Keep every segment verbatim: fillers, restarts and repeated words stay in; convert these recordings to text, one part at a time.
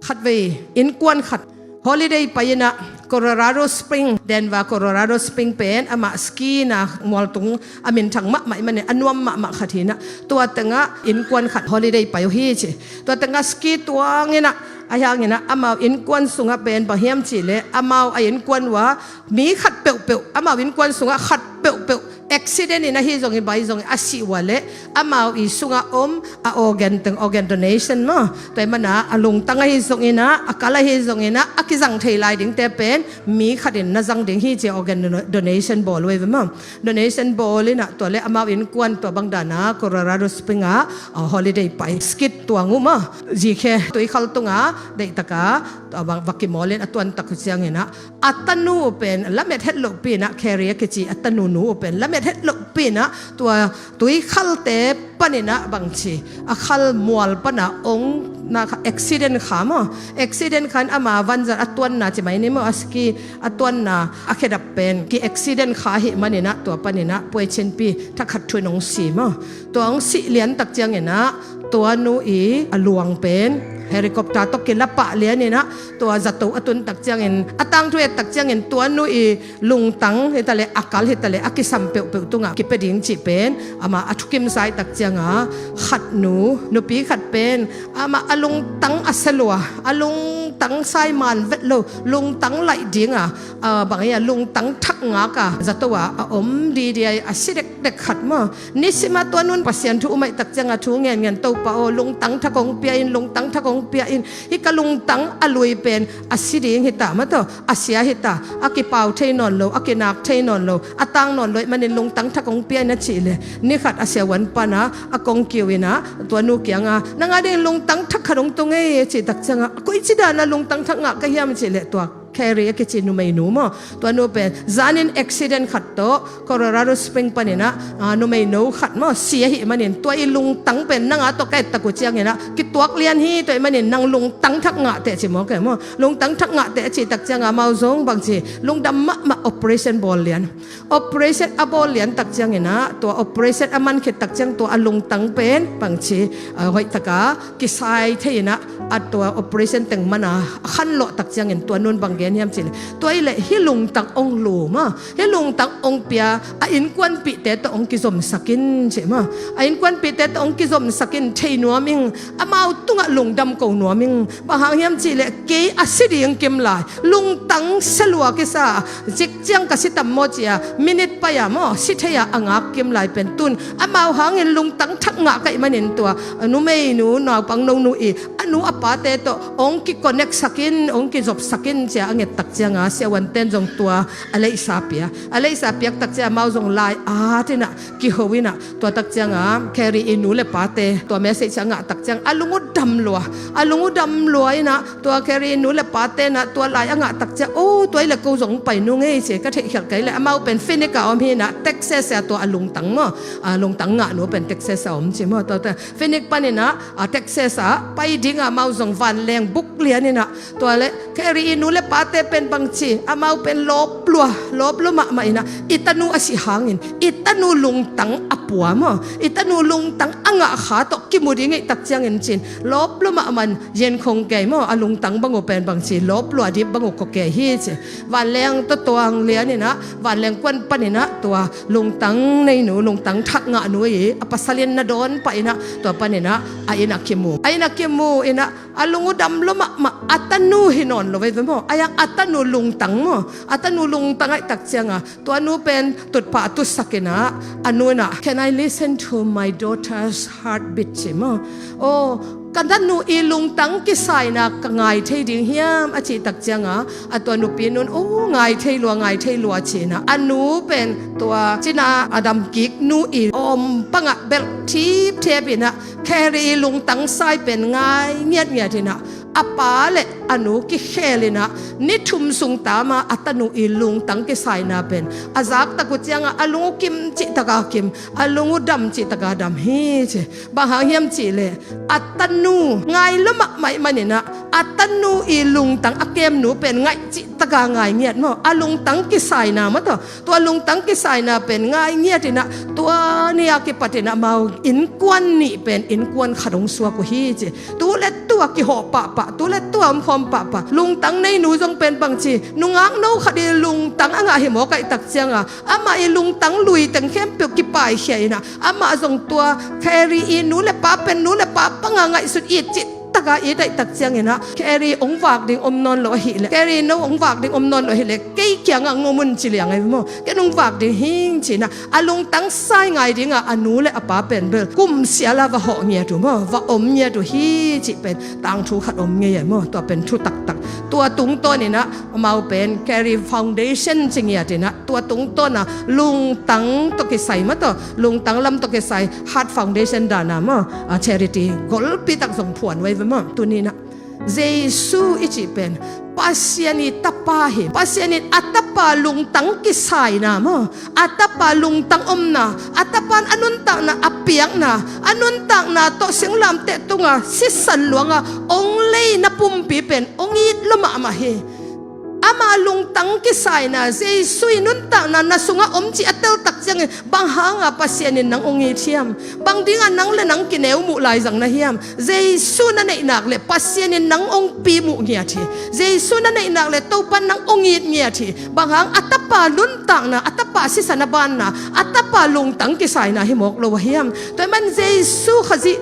Khatvei innkuan khat holiday pai inah Colorado Spring, Denver Colorado Spring pen amah ski na mualtung a minthang mahmah i manin a nuam mahmah khat hi inah, tua tengah innkuan khat holiday pai uh hi ci. Tua tengah ski tuang inah, ahi hang inah amau innkuan sungah pen bang hiam cihleh amau a innkuan uh a mi khat peuhpeuh, amau innkuan sungah khat peuhpeuh accident in ahi zongin bai zongin a sih uh a leh amau i sungah om a organ teng, organ donation maw, tua i mana a lungtang ahi zong inah, a kal ahi zong inah a kizang thei lai dingte pen mi khat in na zang ding hi ci a organ dono-, donation bawl uh ei ve maw. Donation bawl inah tua leh amau innkuan tua bang dana Colorado Spring ah, ah, holiday pai ski tuang uh maw. Zikhe tuikhal tungah deihtaka tua bang va kimawl in a tuantak uh ciang inah a tanu pen lamet het lohpi inah, Carrie a kici a tanu nu uh pen lamet het lohpi inah tua tuikhalte pan inah bangci a khal mual pana ong na kha, accident kha maw. Accident khan ama vanzat a tuanna ci mai ni maw, a ski a tuanna a khedap pen ki accident kha hi man inah tua pan inah puai cinpi thakhat thu in ong si maw. Tua ong sih liantak ciang inah tua nu i a luang pen helicopter tawh kila pah lian inah tua zato a tuntak ciangin, a tangthu ettak ciangin tua nu i lungtang hitaleh a kal hitaleh a kisam peuhpeuh tungah kipia ding cih pen amah a thukim saitak cianga khat nu, nupi khat pen amah a lungtang a sia lua, a lungtang sai man vet lo, lungtang laih dinga, a, bang hi a lungtang thak ngaka zato a a om didi a, a si dekdek khat maw. Nisima tua nun Pasian thu umaihtak cianga thu ngenngen, Topa aw, lungtang thak ong pia in, lungtang thak ong pia in. Hi ka lungtang a lui pen a si ding hita maw, tua a sia hita, a kipau thei nawn lo, a kinak thei nawn lo, a tang nawn lo i manin lungtang thak ong pia in a cih leh, nikhat a siavuan pana a kong kiu inah tua nu kianga, nang a ding lungtang thak khat ong tung ei a cihtak cianga, a koici dana lungtang thak ngah ka hiam a cih leh tua Carrie a kici numeinu maw, tua nu pen zanin accident khat tawh Colorado Spring pan inah, a, numeinu khat maw si ahi manin tua i lungtang pen nanga tawh ka ettak uh ciang inah kituak lian hi, tua i manin nang lungtang thak ngah teh ci maw, kei maw. Lungtang thak ngah teh a cihtak cianga amau zong bangci lungdam mahmah operation bawl lian. Operation a bawl liantak ciang inah tua operation a man khittak ciang tua a lungtang pen bangci, a, hoihtaka kisai thei inah a tua operation teng mana a khanlawhtak ciangin tua nun bang gen hiam cih leh, tua i leh hi lungtang ong lum a, hi lungtang ong pia a innkuanpihte tawh ong kizomsak in ci maw. A innkuanpihte tawh ong kizomsak in thei nuam ing, amau tungah lungdam ko nuam ing. Bang hang hiam cih leh kei a si ding kim lai, lungtang sia lua kisa, zik ciang ka si tam maw ci a, minute pai a maw si thei a a ngak kim lai pen tun amau hangin lungtang thak ngah ka i manin tua numeinu, naupang nonu i a nu a pate tawh ong kiconnect sak in, ong kizopsak in ci a a ngettak cianga siavuanten zong tua a leihsa pia. A leihsa piaktak cianga amau zong lai at inah kiho inah, tuatak cianga Carrie i nu le pate tua message a ngahtak ciang a lung uh dam lua, a lung uh dam lua inah tua Carrie i nu le pate inah tua lai a ngahtak ciang, o, tua i le ko zong pai nung ei ci, ka theihkhialh kei leh amau pen Phoenix a om hi inah, Texas a tua a lungtang maw, a lungtang ngahnu pen Texas a om ci maw, tua, tua Phoenix pan inah, a, Texas ah pai dinga amau zong vanleng buk lian inah, tua leh Carrie i nu le pate pen bangci, amau pen lawp lua, lawp lua mahmah inah, i tanu a sih hangin i tanu lungtang a pua maw, i tanu lungtang a ngahkha tawh kimu ding i tak ciangin cin lawp lua mahmah in yen khong kei maw, a lungtang bang uh pen bangci lawp lua dip bang uh ko kei hi ci. Vanleng tawh tuang lian inah, vanleng kuan pan inah tua lungtang neinu, lungtang thak ngahnu i a pasal in na dawn pah inah tua pan inah a inn a kimu, a inn a kimu inah a lung uh dam lua mahmah, a tanu hi nawn lo veve maw, a yang a tanu lungtang maw, a tanu lungtang ahihtak cianga tua nu pen tutphah a tutsak inah a nu inah, can I listen to my daughter's heartbeat ci maw. O, ka tanu i lungtang kisaina ka ngai thei ding hiam a cihtak cianga a tua nupi nun, o, ngai thei lua, ngai thei lua ci inah a nu pen tua cina a damkik nu i om pangah belh thipthep inah Carrie i lungtang sai pen ngai ngiatngiat inah a pa le a nu kikhel inah ni thum sung tama a tanu i lungtang kisaina pen a zaktak uh cianga a lung uh kim cihtaka kim, a lung uh dam cihtaka dam hi ci. Bang hang hiam cihleh a tanu ngai lua mahmah i man inah a tanu i lungtang a kemnu pen ngaih cihtaka ngai ngiat maw, a lungtang kisaina maw, tua, tua lungtang kisaina pen ngai ngiat inah tua ni a kipat inah amau innkuan nih pen innkuan khat hong suak uh hi ci. Tu le tu tua kihawh pahpah, tu le tua omkhawm pahpah. Lungtang nei nu zong pen bangci, nungak no khat i lungtang a ngah hi mawk ahih tak cianga, amah i lungtang lui teng khempeuh kipaikhia inah, amah zong tua Carrie i nu le pa pen nu le pa banga ngaihsut it cih taka it ahih tak cianginah, Carrie hong vak ding om nawn lo ahileh, Carrie no hong vak ding om nawn lo ahileh, kei kiangah hong om un ci liang ahi maw. Ken hong vak ding hing cinah, a lungtang sai ngai dinga a nu le a pa pen bel kumsiala va hawh ngiat uh maw, va om ngiat uh hi cih pen tangthu khat om ngei ahi maw. Tua pen thu taktak. Tua tungtawninah amau pen Carrie Foundation ci ngiatinah, tua tungtawna lungtang tawh kisai maw, tua lungtang lam tawh kisai Heart Foundation dana maw, a charity golpi tak zong phuan uh ahi ve maw. Tuninah Jesu i cih pen Pasian i Tapa hi. Pasian in a Tapa lungtang kisaina maw, a Tapa lungtang omna, a Tapa in a nuntakna a piakna, a nuntakna tawh singlamteh tunga sisan luanga hong leina pumpi pen hong it lua mahmah hi. Ama lungtang kisaina, Jesu i nuntakna na sungah om cih a tel tak ciangin, bang hanga Pasian in nang hong it hiam? Bang dinga nang le nang kineu muh laizang na hiam? Jesu na neihnak le Pasian in nang hong pi muh ngiat hi. Jesu na neihnak le Topa nang hong it ngiat hi. Bang hang? A Tapa nuntakna, a Tapa sisan a banna, a Tapa lungtang kisaina hi mawk lo a hiam? Tua ahih man Jesu Khazih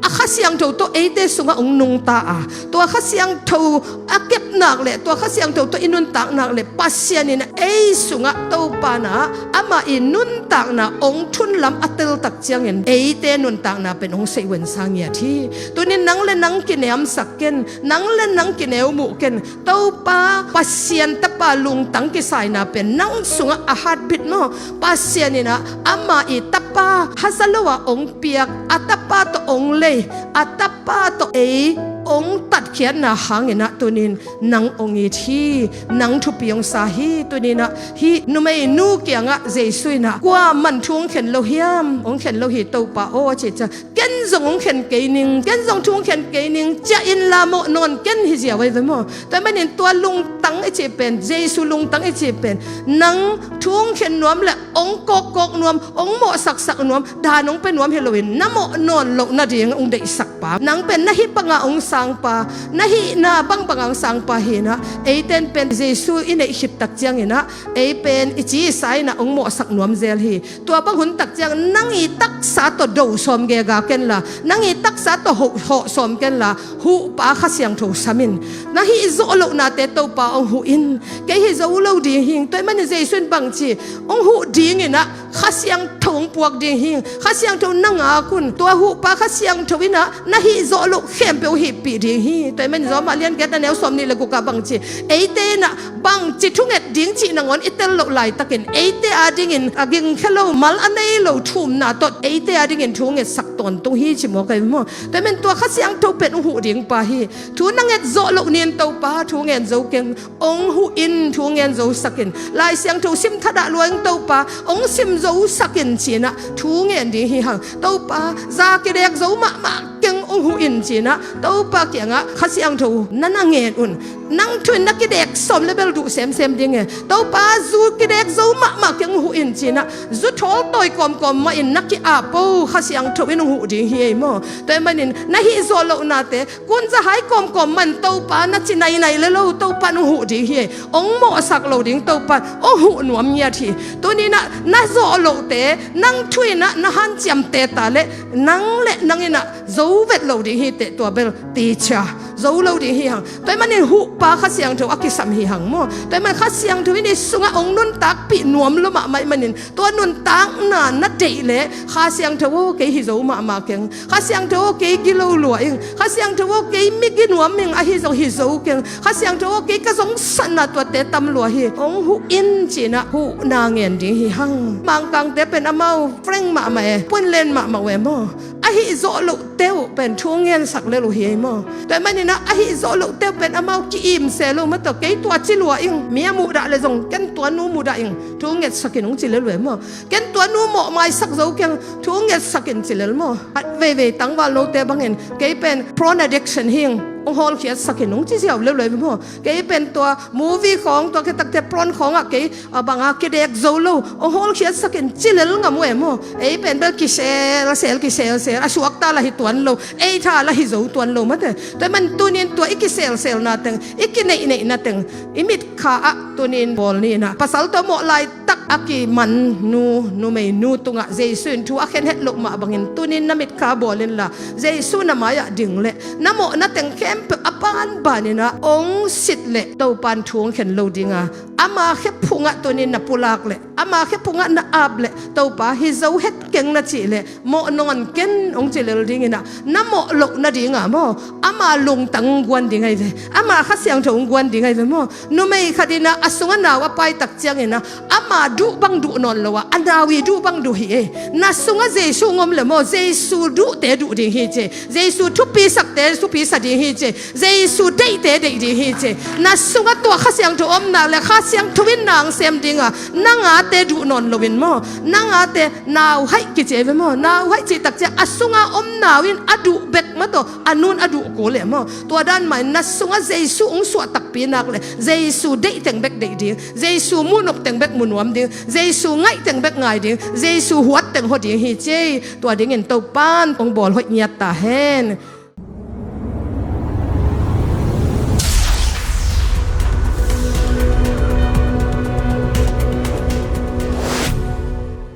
a Kha Siangtho tawh eite sungah hong nungta a, tua Kha Siangtho a kepnak le tua Kha Siangtho tawh i nuntaknak le Pasian in ei sungah Topa na, amah i nuntakna hong thunlam a tel tak ciangin eite nuntakna pen hong seiwensa ngiat hi. Tunin nang le nang kiniamsak ken, nang le nang kineu muh ken, Topa Pasian Tapa lungtang kisaina pen nang sungah a heartbeat maw, Pasian inah ama i Tapa haza lo ah hong piak, a Tapa tawh hong lei, a Tapa tawh ei hong tatkhiatna hanginah tunin nang hong it hi, nang thupi hong sa hi. Tuninah hih numeinu kiangah Jesu inah, kuaman thu hong khen lo hiam? Hong khen lo hi Topa aw, a cih ciang, ken zong hong khen kei ning, ken zong thu hong khen kei ning, ciah inla mawh nawn ken hi ziau ahi ve maw. Tua ahih manin tua lungtang i cih pen, Jesu lungtang i cih pen, nang thu hong khen nuam le hong kawkkawk nuam, hong mawhsaksak nuam, dan hong pia nuam hi loin na mawh nawn loh nading hong deihsak pa, nang pen na hih banga hong sang pa, na hihna bangbanga hong sang pa hinah, eite in pen Jesu i neih khit tak cianginah ei pen i ci i sa inah hong mawhsak nuam zel hi. Tua bang hun tak ciang nang i taksa tawh do sawm gega kenla, nang i taksa tawh hawh, hawh sawm kenla, huhpa Kha Siangtho sam in. Na hih zawh lohnate Topa hong huh in. Kei hi zo lo ding hing. Tua ahih manin Jesu in bangci, hong huh dinginah Kha Siangtho hong puak ding hing. Kha Siangtho na ngak un. Tua huhpa Kha Siangtho inah na hih zawh loh khempeuh hihpih ding hi. Tua ahih manin Rom a lian giat a neu sawmnih le gukah bangci, eite inah bangci thunget ding cih nangawn i tel loh laitakin eite adingin a gingkhia lo, mal a nei lo thumna tawh eite adingin thu ngetsak tawntung hi ci mawk ahi maw. Tua ahih man tua Kha Siangtho pen hong huh ding pa hi. Thu na nget zawh loh ni in Topa thu ngen zo keng, hong huh in thu ngen zo sak in. Lai Siangtho sim thadah lua in Topa hong sim zo sak in cinah thu ngen ding hi hang. Topa za kidek zo mahmah keng hong huh in cinah Topa kiangah Kha Siangtho na na ngen un. Nang thu in na kidek sawm le bel duh semsem ding e. Topa zu kidek zo mahmah keng hong huh in cinah zu thawl tawi kawmkawm mah in na ki-ap o, Kha Siangtho in hong huh ding hi ei maw. Tua ahih manin na hih zawh lohnate kun za hai kawmkawm man Topa na ci nainai le lo, Topa in hong huh ding hi ei. Hong mawhsak lo ding Topa in hong huh nuam ngiat hi. Tuninah na zawh lohte nang thu inah na hanciamte ta le nang le nang inah zo vet lo ding hi teh, tua bel teacher zo lo ding hi hang. Tua ahih manin huhpa Kha Siangtho a kisam hi hang maw. Tua ahih man Kha Siangtho in i sungah hong nuntakpih nuam lua mahmah ahih manin tua nuntakna na deih leh Kha Siangtho aw kei hi zo mahmah keng. Kha Siangtho aw kei gilo lua ing. Kha Siangtho aw kei migi nuam ing, ahi zong hi zo keng. Kha Siangtho aw kei ka zongsatna tuate tam lua hi. Hong huh in cinah huhna ngen ding hi hang. Mangkangte pen amau frank mahmah e, puanlen mahmah uh e maw. Ahi zawh lohte uh pen thu ngensak lel uh hi ei maw. Tua ahih maninah ahi zawh lohte uh pen amau ki-im se lo maw, tua kei tua ci lua ing, mi a muhdah le zong ken tua nu muhdah ing. Thu ngetsak in hong ci lel ve maw. Ken tua nu mawh maisak zo keng, thu ngetsak in ci lel maw. Khat veivei tangval note bangin, kei pen porn addiction hing, hong hawlkhiatsak in hong ci ziau lel ve maw. Kei pen tua movie khawng, tua khit takteh porn khawngah kei a banga kidek zo lo, hong hawlkhiatsak in ci lel ngam uh e maw. Ei pen bel kisel sel, kisel sel, a suakta lah hi tuan lo, ei tha lah hi zo tuan lo mate. Tua man tunin tua i kiselselna teng, i kineihneihna teng, i mitkha ah tunin bawl ni in ah. Pasal tawh mawh laitak a kiman nu, numei nu tungah Jesu in thu a khen het loh mah bangin tunin na mitkha bawl inla, Jesu na mai-ah ding leh na mawhna teng khempeuh a banbanin ah hong sit leh Topan thu hong khen lo dinga, ama khephungah tunin na pulak leh, ama khephungah na ap leh, Topa, hi zo het keng na cih leh, mawh nawn ken hong ci lel dingin ah, na mawh loh nadinga maw, ama lungtang hong guan ding ahi ve, ama Kha Siangtho hong guan ding ahi ve maw. Numei khat in ah a sungah nau a paitak ciangin ah, ama duh bang duh nawn lo a, a nau i duh bang duh hi e. Na sungah Jesu hong om leh maw, Jesu duhte duh ding hi ci. Jesu thupisakte thupisa ding hi ci. Jesu deihte deih ding hi ci. Na sungah tua Kha Siangtho om nak leh Kha Siangtho in na hong sem dinga, nang ate duh nawn loin maw, nang ate nauhaih kici ve maw. Nauhaih cih takciang a sunga om nau in a duh bek mah tawh a nun a duh kul leh maw. Tua dan mah in na sungah Jesu hong suah takpi nak leh Jesu deih teng bek deih ding, Jesu muhnop teng bek munuam ding, Jesu ngaih teng bek ngai ding, Jesu huat teng hua ding hi ci. Tua dingin Topan hong bawl hoih ngiat ta hen.